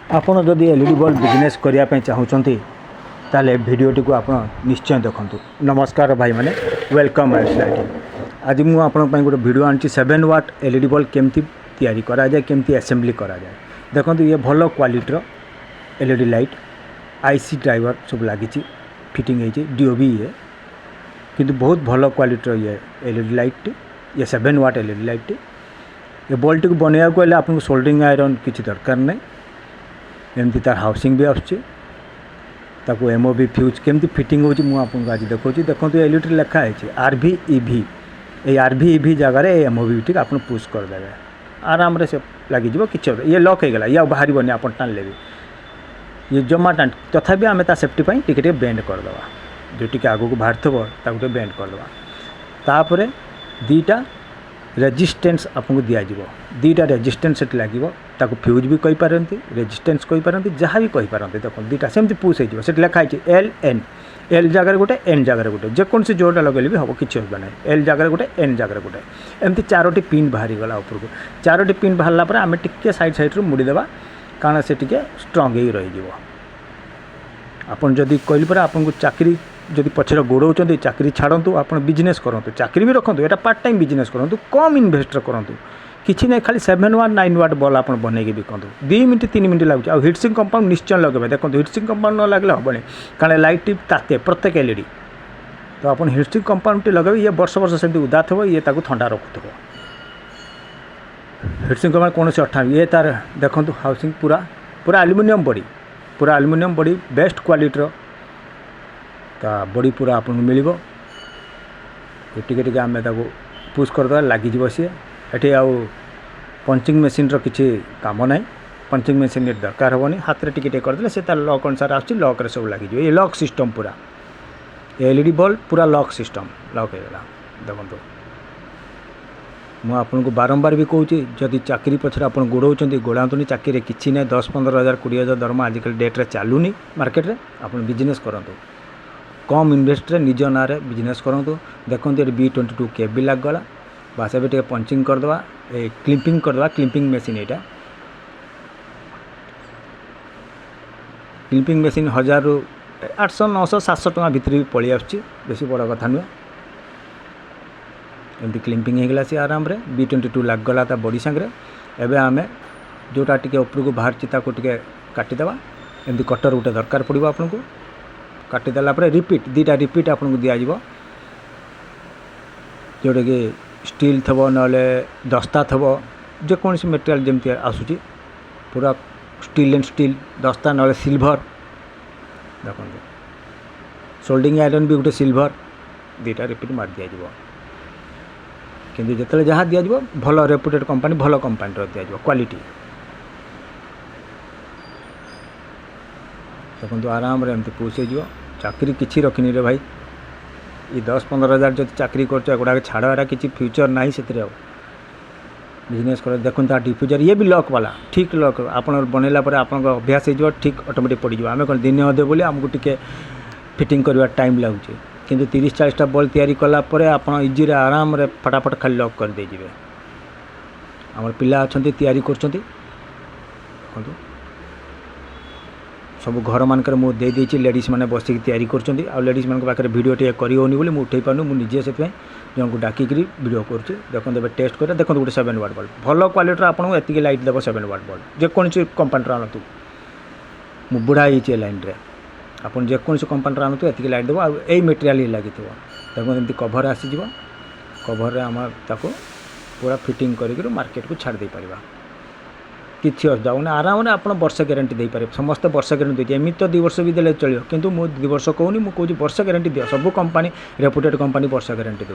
ଆପଣ ଯଦି LED bulb business କରିବା ପାଇଁ ଚାହୁଁଛନ୍ତି, ତାହେଲେ ଭିଡ଼ିଓଟିକୁ ଆପଣ ନିଶ୍ଚୟ ଦେଖନ୍ତୁ। ନମସ୍କାର ଭାଇମାନେ, welcome Ayush lighting. ଆଜି ମୁଁ ଆପଣଙ୍କ ପାଇଁ ଗୋଟେ ଭିଡ଼ିଓ ଆଣିଛି, 7 ୱାଟ୍ ଏଲ୍ଇଡି ବଲ୍ବ କେମିତି ତିଆରି କରାଯାଏ, କେମିତି ଆସେମ୍ବଲି କରାଯାଏ। ଦେଖନ୍ତୁ, ଇଏ ଭଲ କ୍ୱାଲିଟିର ଏଲ୍ଇଡି ଲାଇଟ୍, ଆଇସି ଡ୍ରାଇଭର ସବୁ ଲାଗିଛି, ଫିଟିଂ ହେଇଛି, ଡିଓବି ଇଏ। କିନ୍ତୁ ବହୁତ ଭଲ କ୍ୱାଲିଟିର ଇଏ ଏଲ୍ଇଡି ଲାଇଟ୍ଟି, ଇଏ 7 ୱାଟ୍ ଏଲ୍ଇଡି ଲାଇଟ୍ଟି। ଏ ବଲ୍ବଟିକୁ ବନେଇବାକୁ ହେଲେ ଆପଣଙ୍କୁ ସୋଲ୍ଡରିଂ ଆଇରନ୍ କିଛି ଦରକାର ନାହିଁ। ଏମିତି ତାର ହାଉସିଂ ବି ଆସୁଛି। ତାକୁ ଏମ୍ଓବି ଫ୍ୟୁଜ୍ କେମିତି ଫିଟିଂ ହେଉଛି, ମୁଁ ଆପଣଙ୍କୁ ଆଜି ଦେଖାଉଛି। ଦେଖନ୍ତୁ, ଏଲ୍ଇଡ଼ିରେ ଲେଖା ହେଇଛି ଆର୍ ଭି ଇ ଭି। ଏଇ ଆର୍ ଭି ଇ ଭି ଜାଗାରେ ଏ ଏମ୍ଓବିଟିକୁ ଆପଣ ପୁସ୍ କରିଦେବେ, ଆରାମରେ ସେ ଲାଗିଯିବ। କିଛି ଇଏ ଲକ୍ ହେଇଗଲା, ଇଏ ଆଉ ବାହାରିବନି ଆପଣ ଟାଣିଲେ ବି। ଇଏ ଜମା ଟାଣି, ତଥାପି ଆମେ ତା ସେଫ୍ଟି ପାଇଁ ଟିକେ ଟିକେ ବେଣ୍ଡ କରିଦେବା। ଯେଉଁ ଟିକେ ଆଗକୁ ବାହାରିଥିବ, ତାକୁ ଟିକେ ବେଣ୍ଡ କରିଦେବା। ତାପରେ ଦୁଇଟା ରେଜିଷ୍ଟେନ୍ସ ଆପଣଙ୍କୁ ଦିଆଯିବ। ଦୁଇଟା ରେଜିଷ୍ଟେନ୍ସ ସେଠି ଲାଗିବ। ତାକୁ ଫ୍ୟୁଜ୍ ବି କହିପାରନ୍ତି, ରେଜିଷ୍ଟେନ୍ସ କହିପାରନ୍ତି, ଯାହା ବି କହିପାରନ୍ତି। ଦେଖନ୍ତୁ, ଦୁଇଟା ସେମିତି ପୁସ୍ ହେଇଯିବ। ସେଠି ଲେଖା ହେଇଛି ଏଲ୍ ଏନ୍। ଏଲ୍ ଜାଗାରେ ଗୋଟେ, ଏନ୍ ଜାଗାରେ ଗୋଟେ, ଯେକୌଣସି ଯୋଉଟା ଲଗେଇଲେ ବି ହେବ, କିଛି ଅସୁବିଧା ନାହିଁ। ଏଲ୍ ଜାଗାରେ ଗୋଟେ, ଏନ୍ ଜାଗାରେ ଗୋଟେ, ଏମିତି ଚାରୋଟି ପିନ୍ ବାହାରିଗଲା ଉପରକୁ। ଚାରୋଟି ପିନ୍ ବାହାରିଲା ପରେ ଆମେ ଟିକେ ସାଇଡ଼୍ ସାଇଡ଼୍ରୁ ମୁଡ଼ିଦେବା, କାରଣ ସେ ଟିକେ ଷ୍ଟ୍ରଙ୍ଗ ହେଇକି ରହିଯିବ। ଆପଣ ଯଦି କହିଲି ପରେ, ଆପଣଙ୍କୁ ଚାକିରି ଯଦି ପଛରେ ଗୋଡ଼ଉଛନ୍ତି, ଚାକିରି ଛାଡ଼ନ୍ତୁ, ଆପଣ ବିଜନେସ୍ କରନ୍ତୁ। ଚାକିରି ବି ରଖନ୍ତୁ, ଏଇଟା ପାର୍ଟ ଟାଇମ୍ ବିଜନେସ୍ କରନ୍ତୁ, କମ୍ ଇନଭେଷ୍ଟର କରନ୍ତୁ। କିଛି ନାହିଁ, ଖାଲି 7 ୱାଟ୍ 9 ୱାଟ୍ ବଲ୍ ଆପଣ ବନେଇକି ବିକନ୍ତୁ। 2 ମିନିଟ୍ 3 ମିନିଟ୍ ଲାଗୁଛି। ଆଉ ହିଟସିଙ୍କ୍ କମ୍ପାଉଣ୍ଡ ନିଶ୍ଚୟ ଲଗାଇବେ। ଦେଖନ୍ତୁ, ହିଟସିଙ୍କ୍ କମ୍ପାଉଣ୍ଡ ନ ଲାଗିଲେ ହେବନି, କାରଣ ଲାଇଟ୍ଟି ତାତେ ପ୍ରତ୍ୟେକ ଏଲ୍ଇଡ଼ି। ତ ଆପଣ ହିଟସିଙ୍କ୍ କମ୍ପାଉଣ୍ଡଟି ଲଗାଇବେ, ଇଏ ବର୍ଷ ବର୍ଷ ସେମିତି ଉଦା ଥିବ, ଇଏ ତାକୁ ଥଣ୍ଡା ରଖୁଥିବ। ହିଟସିଙ୍କ୍ କମ୍ପାଉଣ୍ଡ କୌଣସି ଅଠା। ଇଏ ତାର ଦେଖନ୍ତୁ ହାଉସିଂ, ପୁରା ପୁରା ଆଲୁମିନିୟମ୍ ବଡ଼ି, ପୁରା ଆଲୁମିନିୟମ୍ ବଡ଼ି, ବେଷ୍ଟ କ୍ୱାଲିଟିର ତା ବଡ଼ି ପୁରା ଆପଣଙ୍କୁ ମିଳିବ। ଟିକେ ଟିକେ ଆମେ ତାକୁ ପୁସ୍ କରିଦେବା, ଲାଗିଯିବ ସିଏ। ଏଠି ଆଉ ପଞ୍ଚିଂ ମେସିନ୍ର କିଛି କାମ ନାହିଁ। ପଞ୍ଚିଂ ମେସିନ୍ ଏଠି ଦରକାର ହେବନି। ହାତରେ ଟିକେ ଟିକେ କରିଦେଲେ ସେ ତାର ଲକ୍ ଅନୁସାରେ ଆସୁଛି, ଲକ୍ରେ ସବୁ ଲାଗିଯିବ। ଏ ଲକ୍ ସିଷ୍ଟମ୍ ପୁରା, ଏଲ୍ଇଡି ବଲ୍ବ ପୁରା ଲକ୍ ସିଷ୍ଟମ୍, ଲକ୍ ହେଇଗଲା। ଦେଖନ୍ତୁ, ମୁଁ ଆପଣଙ୍କୁ ବାରମ୍ବାର ବି କହୁଛି, ଯଦି ଚାକିରି ପଛରେ ଆପଣ ଗୋଡ଼ଉଛନ୍ତି, ଗୋଡ଼ାନ୍ତୁନି। ଚାକିରିରେ କିଛି ନାହିଁ। 10-15 ହଜାର, 20 ହଜାର ଦରମା ଆଜିକାଲି ଡେଟ୍ରେ ଚାଲୁନି ମାର୍କେଟରେ। ଆପଣ ବିଜନେସ୍ କରନ୍ତୁ, କମ୍ ଇନଭେଷ୍ଟରେ ନିଜ ନାଁରେ ବିଜନେସ୍ କରନ୍ତୁ। ଦେଖନ୍ତୁ, ଏଠି ବି 22 କେ ବି ଲାଗିଗଲା। ବାସ୍, ଏବେ ଟିକେ ପଞ୍ଚିଂ କରିଦେବା, ଏ କ୍ଲିମ୍ପିଂ କରିଦେବା। କ୍ଲିମ୍ପିଂ ମେସିନ୍ ଏଇଟା। କ୍ଲିମ୍ପିଂ ମେସିନ୍ 1000ରୁ 800, 900, 700 ଟଙ୍କା ଭିତରେ ବି ପଳେଇ ଆସୁଛି, ବେଶୀ ବଡ଼ କଥା ନୁହେଁ। ଏମିତି କ୍ଲିମ୍ପିଂ ହେଇଗଲା ସିଏ ଆରାମରେ। ବି 22 ଲାଗିଗଲା ତା ବଡ଼ି ସାଙ୍ଗରେ। ଏବେ ଆମେ ଯେଉଁଟା ଟିକେ ଉପରକୁ ବାହାରିଛି, ତାକୁ ଟିକେ କାଟିଦେବା। ଏମିତି କଟର ଗୋଟେ ଦରକାର ପଡ଼ିବ ଆପଣଙ୍କୁ। କାଟିଦେଲା ପରେ ରିପିଟ୍, ଦୁଇଟା ରିପିଟ୍ ଆପଣଙ୍କୁ ଦିଆଯିବ, ଯେଉଁଟାକି ଷ୍ଟିଲ୍ ଥିବ, ନହେଲେ ଦସ୍ତା ଥିବ, ଯେକୌଣସି ମେଟେରିଆଲ୍ ଯେମିତି ଆସୁଛି, ପୁରା ଷ୍ଟିଲ୍ ଆଣ୍ଡ ଷ୍ଟିଲ୍, ଦସ୍ତା ନହେଲେ ସିଲଭର। ଦେଖନ୍ତୁ, ସୋଲ୍ଡିଂ ଆଇରନ୍ ବି ଗୋଟେ ସିଲଭର। ଦୁଇଟା ରିପିଟ୍ ମାରି ଦିଆଯିବ। କିନ୍ତୁ ଯେତେବେଳେ ଯାହା ଦିଆଯିବ, ଭଲ ରେପୁଟେଡ଼ କମ୍ପାନୀ, ଭଲ କମ୍ପାନୀର ଦିଆଯିବ, କ୍ୱାଲିଟି। ଦେଖନ୍ତୁ, ଆରାମରେ ଏମିତି ପୁସ୍ ହେଇଯିବ। ଚାକିରି କିଛି ରଖିନି ରେ ଭାଇ। ଏ 10-15 ହଜାର ଯଦି ଚାକିରି କରୁଛ, ଏଗୁଡ଼ାକ ଛାଡ଼, ଏରା କିଛି ଫ୍ୟୁଚର୍ ନାହିଁ ସେଥିରେ। ଆଉ ବିଜନେସ୍ କର। ଦେଖନ୍ତୁ, ତା ଡିଫ୍ୟୁଜର୍ ଇଏ ବି ଲକ୍ ବାଲା, ଠିକ୍ ଲକ୍। ଆପଣ ବନେଇଲା ପରେ ଆପଣଙ୍କ ଅଭ୍ୟାସ ହେଇଯିବ, ଠିକ୍ ଅଟୋମେଟିକ୍ ପଡ଼ିଯିବ। ଆମେ କ'ଣ ଦିନେ ଅଧେ ବୋଲି ଆମକୁ ଟିକେ ଫିଟିଂ କରିବା ଟାଇମ୍ ଲାଗୁଛି। କିନ୍ତୁ 30-40ଟା ବଲ୍ ତିଆରି କଲା ପରେ ଆପଣ ଇଜିରେ ଆରାମରେ ଫଟାଫଟ ଖାଲି ଲକ୍ କରିଦେଇଯିବେ। ଆମର ପିଲା ଅଛନ୍ତି, ତିଆରି କରୁଛନ୍ତି। ଦେଖନ୍ତୁ, ସବୁ ଘରମାନଙ୍କରେ ମୁଁ ଦେଇଦେଇଛି, ଲେଡ଼ିଜ୍ ମାନେ ବସିକି ତିଆରି କରୁଛନ୍ତି। ଆଉ ଲେଡ଼ିଜ୍ ମାନଙ୍କ ପାଖରେ ଭିଡ଼ିଓ ଟିକେ କରି ହେଉନି ବୋଲି ମୁଁ ଉଠେଇ ପାରୁନି। ମୁଁ ନିଜେ ସେଥିପାଇଁ ଜଣକୁ ଡାକିକିରି ଭିଡ଼ିଓ କରୁଛି। ଦେଖନ୍ତୁ, ଏବେ ଟେଷ୍ଟ କରିବା। ଦେଖନ୍ତୁ, ଗୋଟେ 7 ୱାଟ୍ ବଲ୍ବ, ଭଲ କ୍ୱାଲିଟିର ଆପଣଙ୍କୁ ଏତିକି ଲାଇଟ୍ ଦେବ। 7 ୱାଟ୍ ବଲ୍ବ ଯେକୌଣସି କମ୍ପାନୀର ଆଣନ୍ତୁ, ମୁଁ ବୁଢ଼ା ହେଇଛି ଏ ଲାଇନ୍ରେ। ଆପଣ ଯେକୌଣସି କମ୍ପାନୀର ଆଣନ୍ତୁ, ଏତିକି ଲାଇଟ୍ ଦେବ ଆଉ ଏଇ ମେଟେରିଆଲ୍ ହିଁ ଲାଗିଥିବ। ଦେଖନ୍ତୁ, ଏମିତି କଭର୍ ଆସିଯିବ। କଭର୍ରେ ଆମେ ତାକୁ ପୁରା ଫିଟିଂ କରିକିରି ମାର୍କେଟକୁ ଛାଡ଼ି ଦେଇପାରିବା। କିଛି ଅସୁବିଧା ହେବନି। ଆରାମରେ ଆପଣ ବର୍ଷେ ଗ୍ୟାରେଣ୍ଟି ଦେଇପାରିବେ। ସମସ୍ତେ ବର୍ଷେ ଗ୍ୟାରେଣ୍ଟି ଦେଇଛି। ଏମିତି ତ 2 ବର୍ଷ ବି ଦେଲେ ଚଳିବ, କିନ୍ତୁ ମୁଁ 2 ବର୍ଷ କହୁନି, ମୁଁ କହୁଛି ବର୍ଷେ ଗ୍ୟାରେଣ୍ଟି ଦିଅ। ସବୁ କମ୍ପାନୀ, ରେପୁଟେଡ଼ କମ୍ପାନୀ ବର୍ଷେ ଗ୍ୟାରେଣ୍ଟି ଦେବ।